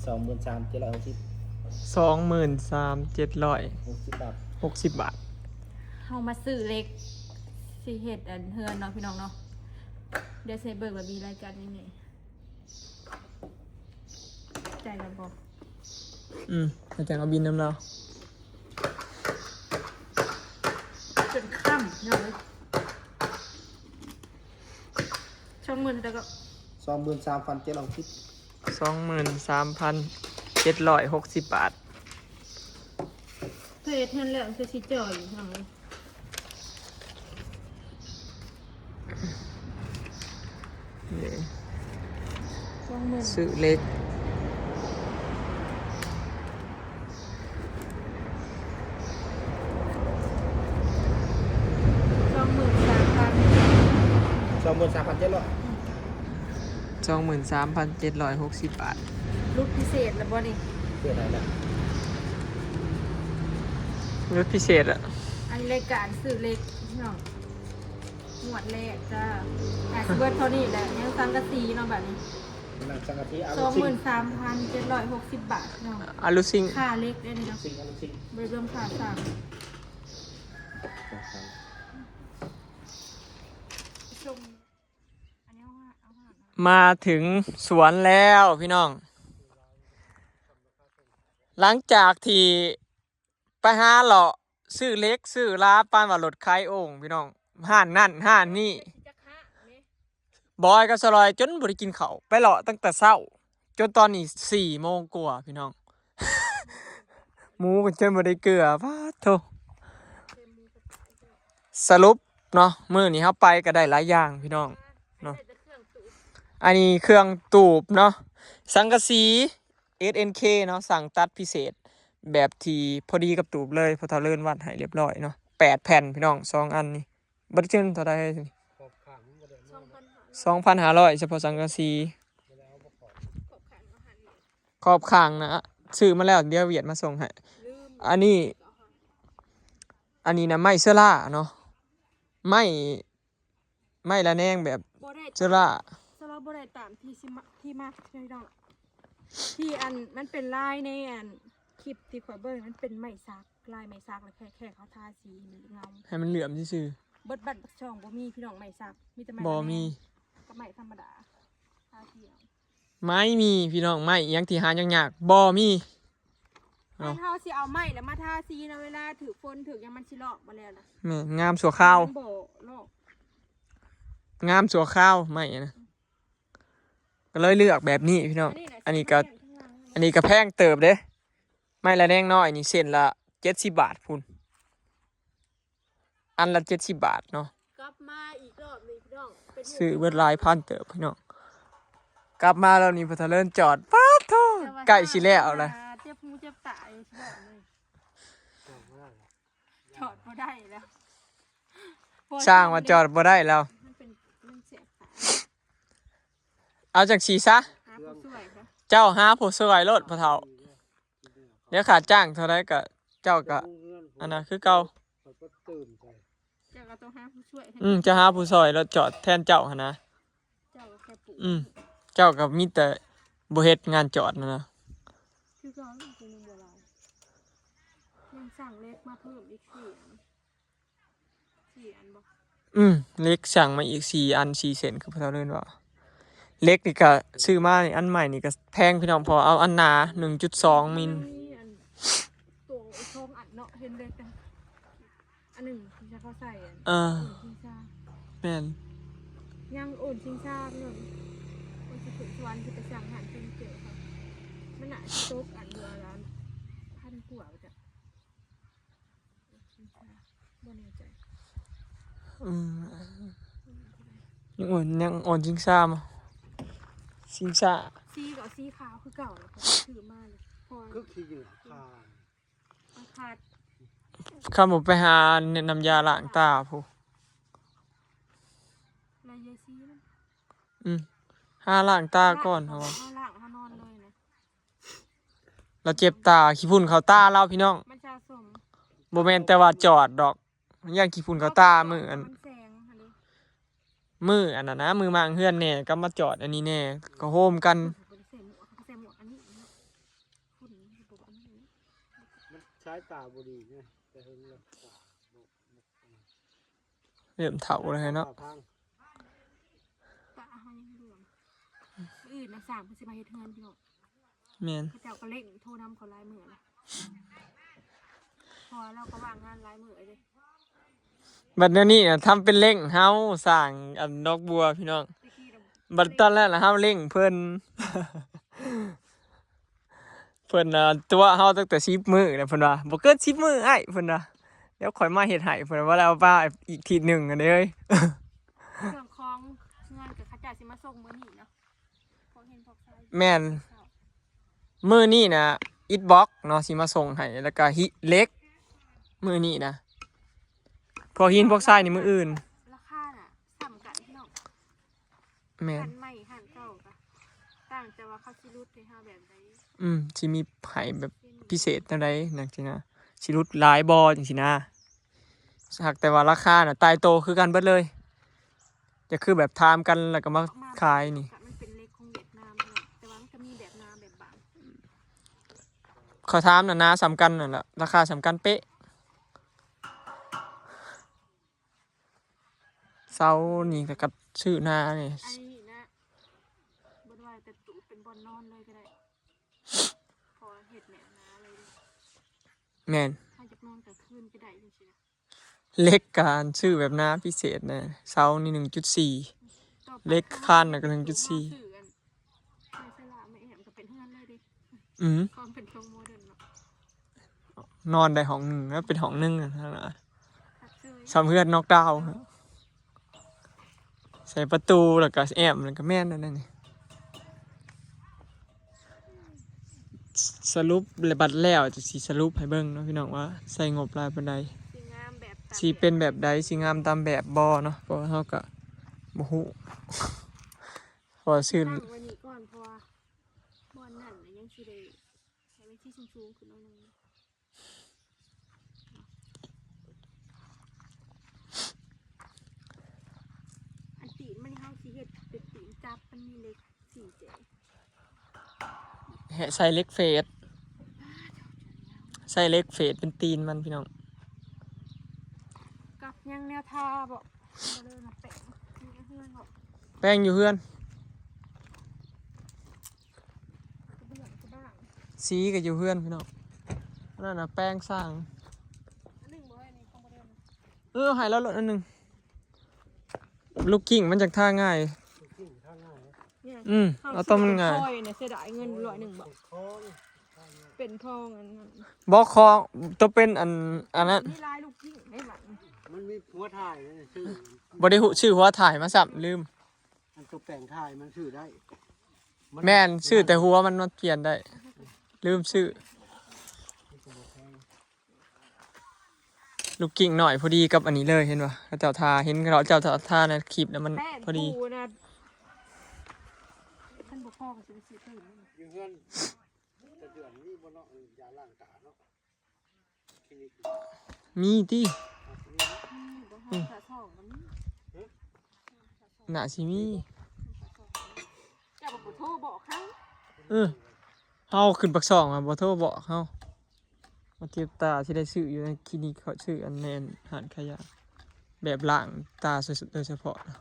ສອງໝື່ນສາມເຈັດຮ້ອຍຫົກສິບ ສອງໝື່ນສາມເຈັດຮ້ອຍຫົກສິບບາດ ຫົກສິບບາດ. ເຮົາມາຊື້ເຫຼັກ ຊິເຮັດອັນເຮືອນເນາະ ພີ່ນ້ອງເນາະ. ດຽວຊິໃຫ້ເບິ່ງວ່າມີລາຍການຫຍັງແດ່. ຈ່າຍແລ້ວບໍ່? ອືມ ໃຫ້ຈັງເອົາບິນນຳລາວ. ຈົນຄ່ຳ ພີ່ນ້ອງເອີຍ. ສອງໝື່ນເທົ່າໃດກໍ? ສອງໝື່ນສາມພັນເຈັດຮ້ອຍຫົກສິບ ສອງໝື່ນສາມພັນເຈັດຮ້ອຍຫົກສິບບາດ. ເຮັດເຮືອນແລ້ວ ຄືຊິຈ່ອຍຢູ່ ພີ່ນ້ອງເອີຍ. ນີ້ ສອງໝື່ນ ຊື້ເຫຼັກ ສອງໝື່ນສາມພັນ ສອງໝື່ນສາມພັນເຈັດຮ້ອຍ ສອງໝື່ນສາມພັນເຈັດຮ້ອຍຫົກສິບບາດ. ຫຼຸດພິເສດແລ້ວບໍ່ນີ້? ເສດແລ້ວ ຫຼຸດພິເສດແລ້ວ. ອັນນີ້ລາຍການຊື້ເຫຼັກ ພີ່ນ້ອງ. ງວດແລກຈ້າ ອາດຊິເບິດເທົ່ານີ້ແຫຼະ. ຍັງສັງກະສີເນາະ ບາດນີ້ ນັ່ງສັງກະສີ ສອງໝື່ນສາມພັນເຈັດຮ້ອຍຫົກສິບບາດເນາະ. ອາລຸຊິງ ຄ່າເຫຼັກເດ້ນີ້ເນາະ ອາລຸຊິງ ອາລຸຊິງ ບໍ່ໄດ້ລວມຄ່າສ້າງ. ມາເຖິງສວນແລ້ວພີ່ນ້ອງ. ຫຼັງຈາກທີ່ ໄປຫາເລາະຊື້ເຫຼັກຊື້ລາ ປານວ່າລົດຂາຍໂອ່ງພີ່ນ້ອງ ຮ້ານນັ້ນຮ້ານນີ້. ບອຍກັບສະຫຼອຍຈົນບໍ່ໄດ້ກິນເຂົ້າ ໄປເລາະຕັ້ງແຕ່ເຊົ້າ ຈົນຕອນນີ້ສີ່ໂມງກວ່າພີ່ນ້ອງ. ໝູກັນຈົນບໍ່ໄດ້ເກືອ ປາດໂທ້. ສະຫຼຸບເນາະ ມື້ນີ້ເຮົາໄປກໍໄດ້ຫຼາຍຢ່າງພີ່ນ້ອງເນາະ. ອັນນີ້ເຄື່ອງຕູບເນາະ ສັງກະສີ ເອສເອັນເຄ ເນາະ ສັ່ງຕັດພິເສດ ແບບທີ່ພໍດີກັບຕູບເລີຍ ພໍ່ເຖົ້າເລີນວັດໃຫ້ລຽບຮ້ອຍເນາະ ແປດແຜ່ນພີ່ນ້ອງ ສອງອັນນີ້. ບໍ່ໄດ້ເຖິງເທົ່າໃດ ຂອບຂ້າງມັນບໍ່ໄດ້ ສອງພັນຫ້າຮ້ອຍ ສອງພັນຫ້າຮ້ອຍ ສະເພາະສັງກະສີ. ຂອບຂ້າງນະ ຊື້ມາແລ້ວ ດຽວຫວຽດມາສົ່ງໃຫ້. ອັນນີ້ ອັນນີ້ນະ ໄມ້ເຊື້ອລາເນາະ ໄມ້ ໄມ້ລະແນງແບບ ບໍ່ໄດ້ ເຊື້ອລາ ສະເພາະບໍ່ໄດ້ຕາມທີ່ຊິມາ ທີ່ມັກ ພີ່ນ້ອງ. ທີ່ອັນ ມັນເປັນລາຍໃນອັນຄລິບທີ່ຂ້ອຍເບິ່ງ ມັນເປັນໄມ້ສັກ ລາຍໄມ້ສັກ ແລ້ວແຄ່ ແຄ່ເຂົາທາສີໃຫ້ມັນເຫລືອມຊື່ໆ. ເບິດບ້ານປາກຊ່ອງບໍ່ມີພີ່ນ້ອງໄມ້ສັກ ມີແຕ່ໄມ້ລະແນງ ບໍ່ມີ ກັບໄມ້ທຳມະດາ ທາສີເອົາ. ໄມ້ມີພີ່ນ້ອງ ໄມ້ອີ່ຫຍັງທີ່ຫາຍາກໆ ບໍ່ມີ. ເຮົາຊິເອົາໄມ້ແລ້ວມາທາສີນະ ເວລາຖືກຝົນຖືກຫຍັງມັນຊິລອກບໍ່ແລ້ວນະ. ແມ່ນ ງາມຊົ່ວຄາວ ມັນບໍ່ລອກ ງາມຊົ່ວຄາວໄມ້ນະ. ກໍເລີຍເລືອກແບບນີ້ພີ່ນ້ອງ. ອັນນີ້ກໍ ອັນນີ້ກໍແພງເຕີບເດ້ ໄມ້ລະແນງນ້ອຍນີ້ ເສັ້ນລະເຈັດສິບບາດພຸ້ນ. ອັນລະເຈັດສິບບາດເນາະ. ກັບມາອີກຮອບໜຶ່ງພີ່ນ້ອງ ຊື້ເບິດຫຼາຍພັນເຕີບພີ່ນ້ອງ. ກັບມາແລ້ວນີ້ ພໍ່ເຖົ້າເລີນຈອດ ປາດໂທ້ ໃກ້ຊິແລ້ວແລ້ວ ເຈັບຫູເຈັບຕາຢູ່ຊິບອກເລີຍ. ຈອດບໍ່ໄດ້ແລ້ວ ສ້າງວ່າຈອດບໍ່ໄດ້ແລ້ວ. ມັນເປັນ ມັນແສບຕາ. ເອົາຈັ່ງຊີ້ຊະ ຫາຜູ້ຊ່ວຍຊະ ເຈົ້າຫາຜູ້ຊ່ວຍໂລດ ພໍ່ເຖົ້າ. ດຽວຄ່າຈ້າງເທົ່າໃດກໍ ເຈົ້າກໍອັນນັ້ນຄືເກົ່າ. ເຈົ້າກໍຕ້ອງຫາຜູ້ຊ່ວຍ ອືມ ເຈົ້າຫາຜູ້ຊ່ອຍລົດຈອດແທນເຈົ້າຫັ້ນນະ. ເຈົ້າກໍແຄ່ປູກ ອືມ ເຈົ້າກໍມີແຕ່ບໍ່ເຮັດງານຈອດຫັ້ນນະ. ຄືເກົ່າ ຍັງສັ່ງເຫຼັກມາເພີ່ມອີກສີ່ອັນ ສີ່ອັນບໍ່? ອືມ ເຫຼັກສັ່ງມາອີກສີ່ອັນ ສີ່ເສັ້ນ ຄືພໍ່ເຖົ້າເລີນເວົ້າ. ເຫຼັກນີ້ກະຊື້ມານີ້ ອັນໃໝ່ນີ້ກະແພງພີ່ນ້ອງ ເພາະເອົາອັນໜາ ໜຶ່ງຈຸດສອງມິນ. ມີອັນໂຕສອງອັນເນາະ ເຫັນເຫຼັກອັນ ອັນໜຶ່ງທີ່ເຂົາໃສ່ອັນ ເອີ ໂອນຊິງຊາ ແມ່ນ ຍັງໂອນຊິງຊາເນາະ. ໂອນຊິຂຶ້ນສະຫວັນ ຊິໄປສັ່ງຮ້ານເຟີນີເຈີເຂົາ ມັນໜ້າຊິຕົກອັນເດືອນລະພັນກວ່າວ່າຊັ້ນ. ບໍ່ແນ່ໃຈ ອືມ ຍັງອ່ອນ ຍັງອ່ອນຊິງຊາມາ ຊິງຊາ ສີກໍເອົາສີຂາວຄືເກົ່າ ແລ້ວກໍຊື້ມາເລີຍ ເພາະວ່າຄືຂີ້ເຫຍື້ອຂາດ ຂາດ ຄຳບໍ່ໄປຫານ້ຳຢາລ້າງຕາພຸ້ນ ລະເຢສີມັນ ອືມ ຫາລ້າງຕາກ່ອນ ເຮົາວ່າ ເຮົາລ້າງ ເຮົານອນເລີຍນະ. ລາວເຈັບຕາ ຂີ້ຝຸ່ນເຂົ້າຕາລາວ ພີ່ນ້ອງ ມັນສະສົມ ບໍ່ແມ່ນແຕ່ວ່າຈອດດອກ ຢ້ານຂີ້ຝຸ່ນເຂົ້າຕາ ມື້ອັນ ມັນແສງຫັ້ນເດ້ ມື້ອັນນັ້ນນະ ມື້ມ້າງເຮືອນແດ່ ກັບມາຈອດອັນນີ້ແດ່ ກໍໂຮມກັນ ບໍ່ໄດ້ໃສ່ໝວກ ເຂົາກໍໃສ່ໝວກອັນນີ້ເນາະ. มันสายตาบ่ดีไง แต่เฮิงแล้วตาบ่ บ่ เริ่มเฒ่าแล้วเนาะ ตาพัง ตาเฮายังเหลือง มื้ออื่นนะ สร้างเพิ่นสิมาเฮ็ดเฮือนพี่น้อง แม่น เขาเจ้าก็เร่งโทรนำเขาหลายมื้อแล้ว เพราะว่าเราก็ว่างงานหลายมื้อเด้ บัดแนวนี้น่ะ ทำเป็นเร่งเฮาสร้างอันดอกบัวพี่น้อง แต่กี้น่ะ บัดตอนแรกน่ะ เฮาเร่งเพิ่น เพิ่นน่ะตั๋วเฮาตั้งแต่สิบมื้อนะ เพิ่นว่า "บ่เกินสิบมื้ออ้าย" เพิ่นว่า "เดี๋ยวข้อยมาเฮ็ดให้" เพิ่นว่า แล้วว่าอีกทิศหนึ่งอันนี้เอ้ย เครื่องของเฮือนก็เขาเจ้าสิมาส่งมื้อนี้เนาะ พวกหินพวกทราย แม่น มื้อนี้นะ อิฐบล็อกเนาะ สิมาส่งให้ แล้วก็หิเหล็ก มื้อนี้นะ พวกหินพวกทรายนี่มื้ออื่น ราคาน่ะส่ำกันพี่น้อง แม่น หั้นใหม่หั้นเก่าก็ต่าง แต่ว่าเขาสิลดให้เฮาแบบใด อืม สิมีให้แบบพิเศษแนวใดจั่งซี้นะ สิลดหลายบ่จั่งซี้นะ หากแต่ว่าราคาน่ะตายโตคือกันเบิดเลย จะคือแบบถามกันแล้วก็มาขายนี่ มันเป็นเหล็กของเวียดนามพี่น้อง แต่ว่ามันก็มีแบบหนาแบบบาง เขาถามน่ะ หนาส่ำกันนั่นแหละ ราคาส่ำกันเป๊ะ เสานี่ก็กับซื้อหนานี่ อันนี้นะ บ่ได้ว่าแต่ตู้เป็นบ่อนนอนเลยก็ได้ เพราะว่าเฮ็ดแนวหนาเลยเด้ แม่น ถ้าอยากนอนกลางคืนก็ได้จังซี่นะ เหล็กก็ซื้อแบบหนาพิเศษนะ เสานี่หนึ่งจุดสี่ ต่อไป เหล็กคานน่ะก็หนึ่งจุดสี่ ซื้ออัน ไม่ใช่ละ ไม่แอมก็เป็นเฮือนเลยเด้ อืม ความเป็นทรงโมเดิร์นเนาะ นอนได้ห้องหนึ่ง แล้วเป็นห้องหนึ่งอะนะ คักเชย ส่ำเฮือนนอกดาวน์ ใส่ประตูแล้วก็แอม แล้วก็แม่นอันนั้นนี่ สรุป และบัดแล้วจะสิสรุปให้เบิ่งเนาะพี่น้อง ว่าใส่งบหลายปานใด สิงามแบบตาม สิเป็นแบบใด สิงามตามแบบบ่เนาะ เพราะว่าเฮาก็บ่ฮู้ เพราะว่าซื้อ ตั้งไว้นี่ก่อน เพราะว่าบ่อนนั่นน่ะยังสิได้ให้มันที่สูงๆขึ้นหน่อยหนึ่ง อันตีนมันเฮาสิเฮ็ดเป็นตีนจับ มันมีเหล็กสี่แจ แฮะ ใส่เหล็กเฟด ใส่เหล็กเฟดเป็นตีนมันพี่น้อง กับยังแนวทาบ่ บ่ได้นะ แป้งอยู่เฮือนบ่ แป้งอยู่เฮือน กระเบื้องกระบ้าง สีก็อยู่เฮือนพี่น้อง อันนั้นน่ะแป้งสร้าง อันหนึ่งบ่ อันนี้ของบ่ได้นะ เออ ให้แล้วโลดอันหนึ่ง ลูกกิ้งมันจักทาง่าย เนี่ย อืม เอาต้นมันง่าย คอยเนี่ยเสียดายเงินร้อยหนึ่งบ่ เป็นทองอันนั้น บ่คอ ตัวเป็นอัน อันนั้น มีลายลูกกิ้งได้บัดนี้ มันมีหัวถ่ายเลย ชื่อ บ่ได้ฮู้ชื่อหัวถ่ายมาซ้ำ ลืม อันตัวแปลงถ่ายมันชื่อได้ มัน แม่น ชื่อแต่หัวมัน มันเปลี่ยนได้ ลืมชื่อ มันก็บ่แพง ลูกกิ้งน้อยพอดีกับอันนี้เลย เห็นบ่ เขาเจ้าทา เห็นเขาเจ้าทาในคลิปแล้วมัน แป้ง พอดี ปูนะ คันบ่พอก็สิไปซื้อเพิ่ม อยู่เฮือน แต่เดือนนี้บ่เนาะ ยาล้างตาเนาะ คลินิก มีติ มีบ่ อืม หาสองก็มี น่าสิมี เจ้าบ่โทรบอกเขา เออ เฮาขึ้นปากซองอะ บ่โทรบอกเฮา มาเจ็บตา สิได้ซื้ออยู่ในคลินิก เขาซื้ออันแน่นร้านขายยา แบบล้างตาโดยเฉพาะนะ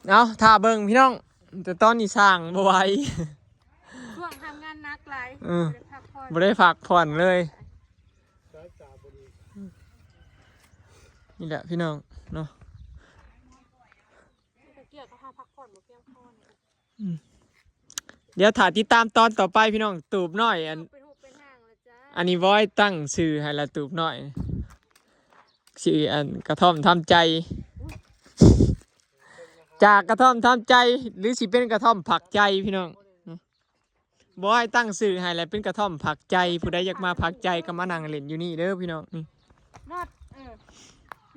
เอา ถ้าเบิ่งพี่น้อง แต่ตอนนี้สร้างบ่ไหว ช่วงทำงานหนักหลาย เออ บ่ได้พักผ่อน บ่ได้พักผ่อนเลย สายตาบ่ดี นี่แหละพี่น้องเนาะ ตะเกียบก็หาพักผ่อนบ่เพียงพอนี่ อืม เดี๋ยวถ้าติดตามตอนต่อไปพี่น้อง ตูบน้อย อัน เป็นรูปเป็นร่างแล้วจ้า อันนี้บอยตั้งชื่อให้ละ ตูบน้อย ชื่ออันกระท่อมทำใจ จากกระท่อมทำใจ หรือสิเป็นกระท่อมผักใจพี่น้อง บอยตั้งชื่อให้แล้วเป็นกระท่อมผักใจ ผู้ใดอยากมาผักใจก็มานั่งเล่นอยู่นี่เด้อพี่น้อง นี่ น็อต เออ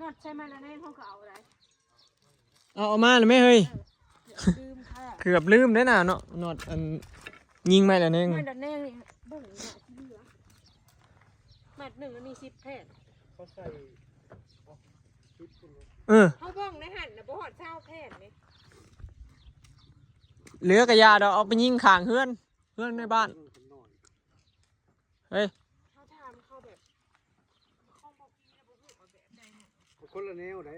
น็อตใช่ไหมล่ะ ในห้องก็เอาอะไร เอา เอามาแล้วแม่เฮ้ย เกือบลืมค่ะ เกือบลืมเด้อน่ะเนาะ น็อตอันยิงไม้ละแนง ไม้ละแนงนี่เบิ่งน่ะสิเหลือ แมตรหนึ่งมันมีสิบแผ่น เขาใส่ เออ เขาเบิ่งในหั่นน่ะ บ่ฮอดซาวแผ่นนี่ เหลือกะยาดอก เอาไปยิงข้างเฮือน ເຮືອນໃນບ້ານ ເຮີ້ຍ ເຮົາຖາມເຂົາແບບ ເຂົາບໍ່ມີ ແລ້ວບໍ່ຮູ້ວ່າແບບໃດເນາະ ຄົນລະແນວໃດ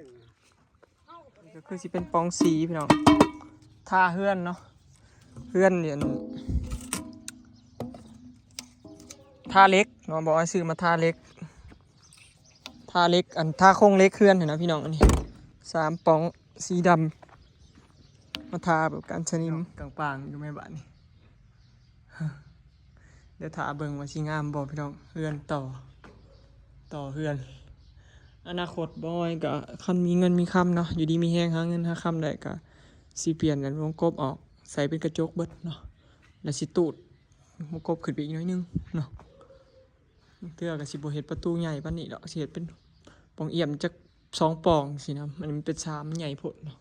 ກໍຄືຊິເປັນປອງສີພີ່ນ້ອງ ທາເຮືອນເນາະ ເຮືອນນີ້ ອັນ ທາເຫຼັກເນາະ ບອກໃຫ້ຊື້ມາທາເຫຼັກ ທາເຫຼັກ ອັນ ທາໂຄງເຫຼັກເຮືອນຫັ້ນນະພີ່ນ້ອງ ອັນນີ້ ສາມປອງສີດຳ ມາທາແບບກັນສະໜິມ ກາງປາງຢູ່ແມ່ບ້ານນີ້ ດຽວຖ້າເບິ່ງວ່າຊິງາມບໍ່ພີ່ນ້ອງ ເຮືອນຕໍ່ ຕໍ່ເຮືອນ ອະນາຄົດບໍ່ອ້ອຍກໍຄັນມີເງິນມີຄຳເນາະ ຢູ່ດີມີແຮງ ຫາເງິນຫາຄຳໄດ້ ກໍຊິປ່ຽນອັນວົງກົບອອກ ໃສ່ເປັນກະຈົກເບິດເນາະ ແລ້ວຊິຕູດວົງກົບຂຶ້ນໄປອີກໜ້ອຍໜຶ່ງເນາະ ບາງເທື່ອກໍຊິບໍ່ເຮັດປະຕູໃຫຍ່ປານນີ້ດອກ ຊິເຮັດເປັນປ່ອງອຽມຈັກສອງປ່ອງຊີ້ນະ ອັນນີ້ມັນເປັນສາມ ມັນໃຫຍ່ໂພດເນາະ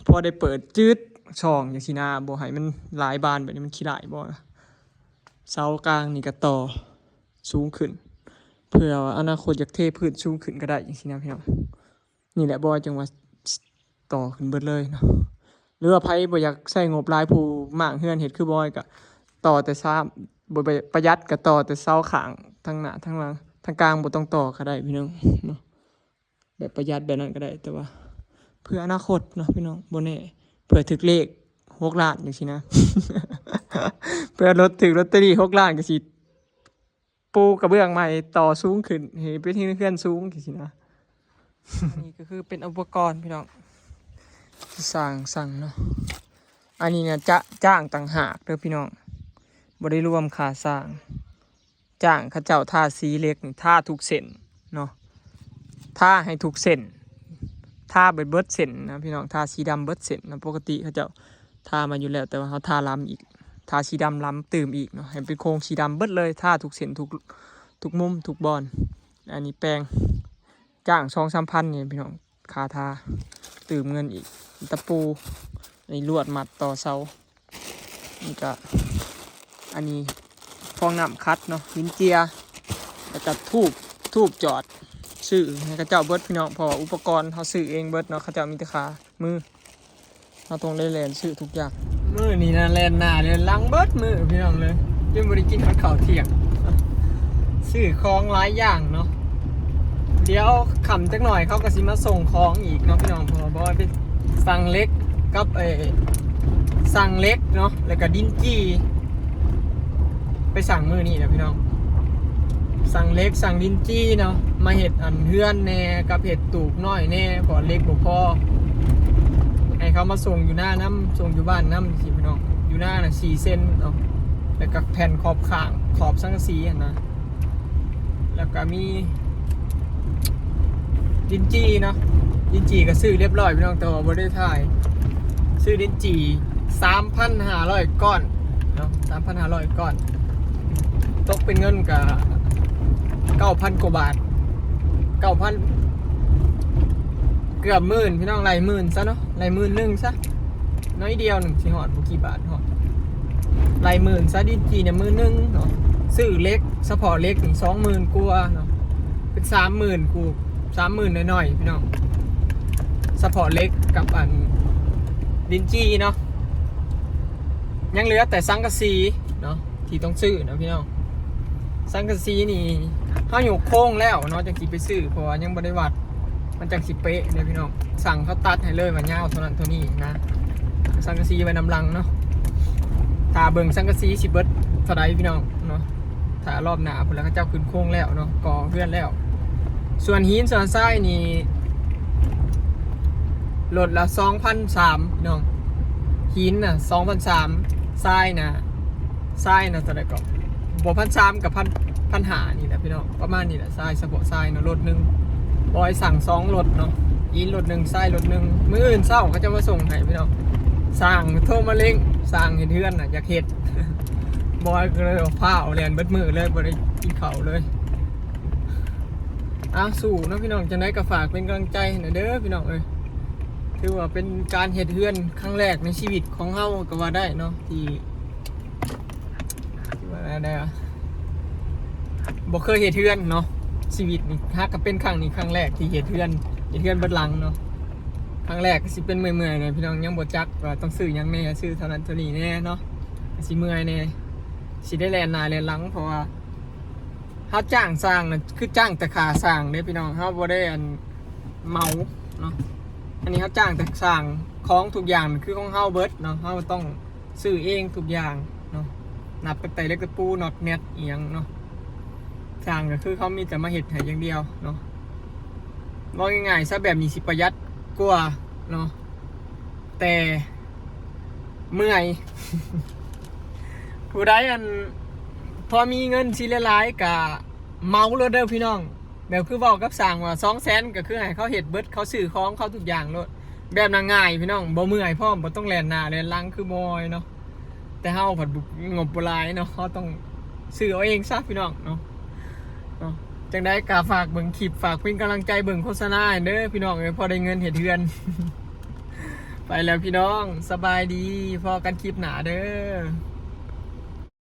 ພໍໄດ້ເປີດຈືດຊ່ອງຈັ່ງຊີ້ນະ ບໍ່ໃຫ້ມັນຫຼາຍບານ ແບບນີ້ມັນຂີ້ຮ້າຍບໍ່ ເສົາກາງນີ້ກໍຕໍ່ສູງຂຶ້ນ ເພື່ອວ່າອະນາຄົດຢາກເທພື້ນສູງຂຶ້ນກໍໄດ້ຈັ່ງຊີ້ນະພີ່ນ້ອງ ນີ້ແຫຼະບໍ່ຈັ່ງວ່າຕໍ່ຂຶ້ນເບິດເລີຍເນາະ ຫຼືວ່າໃຜບໍ່ຢາກໃຊ້ງົບຫຼາຍ ຜູ້ມ້າງເຮືອນເຮັດຄືບໍ່ອ້ອຍ ກໍຕໍ່ແຕ່ສາມ ບໍ່ປະຢັດ ກໍຕໍ່ແຕ່ເສົາຂ້າງ ທາງໜ້າ ທາງຫຼັງ ທາງກາງບໍ່ຕ້ອງຕໍ່ກໍໄດ້ພີ່ນ້ອງເນາະ ແບບປະຢັດແບບນັ້ນກໍໄດ້ ແຕ່ວ່າເພື່ອອະນາຄົດເນາະພີ່ນ້ອງ ບໍ່ແນ່ ເພື່ອຖືກເລກຫົກລ້ານຈັ່ງຊີ້ນະ ເພື່ອລົດ ຖືກລອດເຕີຣີຫົກລ້ານ ກໍຊິ ປູກະເບື້ອງໃໝ່ ຕໍ່ສູງຂຶ້ນ ໃຫ້ເປັນເຮືອນສູງຈັ່ງຊີ້ນະ ອັນນີ້ກໍຄືເປັນອຸປະກອນພີ່ນ້ອງ ທີ່ຊ່າງສັ່ງເນາະ ອັນນີ້ນະຈະຈ້າງຕ່າງຫາກເດີພີ່ນ້ອງ ບໍ່ໄດ້ລວມຄ່າສ້າງ ຈ້າງເຂົາເຈົ້າທາສີເຫຼັກນີ້ ທາທຸກເສັ້ນເນາະ ທາໃຫ້ທຸກເສັ້ນ ທາໄປເບິດເສັ້ນນະພີ່ນ້ອງ ທາສີດຳເບິດເສັ້ນນະ ປົກກະຕິເຂົາເຈົ້າ ທາມາຢູ່ແລ້ວ ແຕ່ວ່າເຮົາທາລ້ຳອີກ ທາສີດຳລ້ຳຕື່ມອີກເນາະ ໃຫ້ເປັນໂຄງສີດຳເບິດເລີຍ ທາທຸກເສັ້ນ ທຸກ ທຸກມຸມ ທຸກບ່ອນ ອັນນີ້ແປງ ຈ້າງສອງສາມພັນນີ້ພີ່ນ້ອງ ຄ່າທາ ຕື່ມເງິນອີກ ຕະປູ ອັນນີ້ລວດມັດຕໍ່ເສົາ ນີ້ກະ ອັນນີ້ຟອງນ້ຳຂັດເນາະ ຫີນເຈຍ ແລ້ວກະທູບ ທູບຈອດ ຊື້ໃຫ້ເຂົາເຈົ້າເບິດພີ່ນ້ອງ ເພາະວ່າອຸປະກອນເຮົາຊື້ເອງເບິດເນາະ ເຂົາເຈົ້າມີແຕ່ຂາມື ເຮົາຕ້ອງໄດ້ແລ່ນຊື້ທຸກຢ່າງ ມື້ນີ້ນະແລ່ນໜ້າແລ່ນຫຼັງເບິດມື້ພີ່ນ້ອງເອີຍ ຈົນບໍ່ໄດ້ກິນຮອດເຂົ້າທ່ຽງ ຊື້ຂອງຫຼາຍຢ່າງເນາະ ດຽວຄ່ຳຈັກໜ້ອຍເຂົາກໍຊິມາສົ່ງຂອງອີກເນາະພີ່ນ້ອງ ເພາະວ່າບໍ່ໄດ້ໄປສັ່ງເຫຼັກກັບ ເອີ ສັ່ງເຫຼັກເນາະ ແລ້ວກໍດິນຈີ່ ໄປສັ່ງມື້ນີ້ແຫຼະພີ່ນ້ອງ ສັ່ງເຫຼັກ ສັ່ງດິນຈີ່ເນາະ ມາເຮັດອັນເຮືອນແດ່ ກັບເຮັດຕູບນ້ອຍແດ່ ເພາະເຫຼັກບໍ່ພໍ ໃຫ້ເຂົາມາສົ່ງຢູ່ນານຳ ສົ່ງຢູ່ບ້ານນຳຊີ້ພີ່ນ້ອງ ຢູ່ນານະສີ່ເຊັນເນາະ ແລ້ວກໍແຜ່ນຂອບຂ້າງ ຂອບສັງກະສີຫັ້ນນະ ແລ້ວກໍມີ ດິນຈີ່ເນາະ ດິນຈີ່ກໍຊື້ຮຽບຮ້ອຍພີ່ນ້ອງ ແຕ່ວ່າບໍ່ໄດ້ຖ່າຍ ຊື້ດິນຈີ່ສາມພັນຫ້າຮ້ອຍກ້ອນເນາະ ສາມພັນຫ້າຮ້ອຍກ້ອນ ຕົກເປັນເງິນກໍເກົ້າພັນກວ່າບາດ ເກົ້າພັນ ເກືອບໝື່ນພີ່ນ້ອງ ໄລ່ໝື່ນຊະເນາະ ໄລ່ໝື່ນໜຶ່ງຊະ ໜ້ອຍດຽວໜຶ່ງ ຊິຮອດບໍ່ກີ່ບາດ ຮອດ ໄລ່ໝື່ນຊະ ດິນຈີ່ນີ້ໝື່ນໜຶ່ງເນາະ ຊື້ເຫຼັກ ສະເພາະເຫຼັກນີ້ສອງໝື່ນກວ່າເນາະ ເປັນສາມໝື່ນກູ ສາມໝື່ນໜ້ອຍໆ ພີ່ນ້ອງ ສະເພາະເຫຼັກກັບອັນດິນຈີ່ເນາະ ຍັງເຫຼືອແຕ່ສັງກະສີເນາະ ທີ່ຕ້ອງຊື້ເນາະພີ່ນ້ອງ ສັງກະສີນີ້ເຮົາຍົກໂຄງແລ້ວເນາະ ຈັ່ງຊິໄປຊື້ ເພາະວ່າຍັງບໍ່ໄດ້ວັດ ມັນຈັ່ງຊິເປະເດ້ພີ່ນ້ອງ ສັ່ງເຂົາຕັດໃຫ້ເລີຍວ່າຍາວເທົ່ານັ້ນເທົ່ານີ້ນະ ສັງກະສີໄວ້ນຳຫຼັງເນາະ ຖ້າເບິ່ງສັງກະສີຊິເບິດເທົ່າໃດພີ່ນ້ອງເນາະ ຖ້າລອບໜ້າພຸ້ນລະ ເຂົາເຈົ້າຂຶ້ນໂຄງແລ້ວເນາະ ກໍ່ເຮືອນແລ້ວ ສ່ວນຫີນສ່ວນຊາຍນີ້ ໂລດລະສອງພັນສາມພີ່ນ້ອງ ຫີນນະສອງພັນສາມ ຊາຍນະ ຊາຍນະເທົ່າໃດກໍບໍ່ ພັນສາມກັບພັນ ພັນຫ້ານີ້ແຫຼະພີ່ນ້ອງ ປະມານນີ້ແຫຼະ ຊາຍ ສະເພາະຊາຍເນາະ ໂລດໜຶ່ງ ບອຍສັ່ງສອງໂລດເນາະ ຫີນໂລດໜຶ່ງ ຊາຍໂລດໜຶ່ງ ມື້ອື່ນເຊົ້າເຂົາຈະມາສົ່ງໃຫ້ພີ່ນ້ອງ ຊ່າງໂທມາເລັ່ງ ຊ່າງເຮັດເຮືອນນະ ຢາກເຮັດ ບອຍກໍເລີຍວ່າຟ້າວແລ່ນເບິດມື້ເລີຍ ບໍ່ໄດ້ກິນເຂົ້າເລີຍ ອ້າວ ສູ້ເນາະພີ່ນ້ອງ ຈັ່ງໃດກໍຝາກເປັນກຳລັງໃຈໃຫ້ແດ່ເດີພີ່ນ້ອງເອີຍ ຖືວ່າເປັນການເຮັດເຮືອນຄັ້ງແລກໃນຊີວິດຂອງເຮົາກໍວ່າໄດ້ເນາະ ທີ່ ທີ່ວ່າໄດ້ ບໍ່ເຄີຍເຮັດເຮືອນເນາະ ຊີວິດນີ້ຫາກກໍເປັນຄັ້ງນີ້ຄັ້ງແລກທີ່ເຮັດເຮືອນ ເຮັດເຮືອນເບິດຫຼັງເນາະ ຄັ້ງແລກກໍຊິເປັນເມື່ອຍໆແດ່ພີ່ນ້ອງ ຍັງບໍ່ຈັກວ່າຕ້ອງຊື້ຫຍັງແດ່ ຊື້ເທົ່ານັ້ນເທົ່ານີ້ແດ່ເນາະ ຊິເມື່ອຍແດ່ ຊິໄດ້ແລ່ນໜ້າແລ່ນຫຼັງ ເພາະວ່າເຮົາຈ້າງຊ່າງນະ ຄືຈ້າງແຕ່ຄ່າຊ່າງເດ້ພີ່ນ້ອງ ເຮົາບໍ່ໄດ້ອັນເໝົາເນາະ. ອັນນີ້ເຮົາຈ້າງແຕ່ຊ່າງ ຂອງທຸກຢ່າງຄືຂອງເຮົາເບິດເນາະ ເຮົາຕ້ອງຊື້ເອງທຸກຢ່າງເນາະ ນັບຕັ້ງແຕ່ເຫຼັກຕະປູ ນັອດແນັດ ອີ່ຫຍັງເນາະ ຊ່າງກໍຄືເຂົາມີແຕ່ມາເຮັດໃຫ້ຢ່າງດຽວເນາະ. ເວົ້າງ່າຍໆຊະ ແບບນີ້ຊິປະຢັດກວ່າເນາະ ແຕ່ເມື່ອຍ. ຜູ້ໃດອັນພໍມີເງິນຊິຫຼາຍໆ ກະເໝົາໂລດເດີພີ່ນ້ອງ ແບບຄືເວົ້າກັບຊ່າງວ່າ ສອງແສນ ກໍຄືໃຫ້ເຂົາເຮັດເບິດ ເຂົາຊື້ຂອງເຂົາທຸກຢ່າງໂລດ ແບບນັ້ນງ່າຍພີ່ນ້ອງ ບໍ່ເມື່ອຍພ້ອມ ບໍ່ຕ້ອງແລ່ນໜ້າແລ່ນຫຼັງຄືບ່ອຍເນາະ. ແຕ່ເຮົາພັດ ງົບບໍ່ຫຼາຍເນາະ ເຮົາຕ້ອງຊື້ເອົາເອງຊະພີ່ນ້ອງເນາະ ເນາະ. ຈັ່ງໃດກໍຝາກເບິ່ງຄລິບ ຝາກເປັນກຳລັງໃຈເບິ່ງໂຄສະນາໃຫ້ເດີພີ່ນ້ອງເອີຍ ພໍໄດ້ເງິນເຮັດເຮືອນ. ໄປແລ້ວພີ່ນ້ອງ ສະບາຍດີ ພໍ້ກັນຄລິບໜ້າເດີ.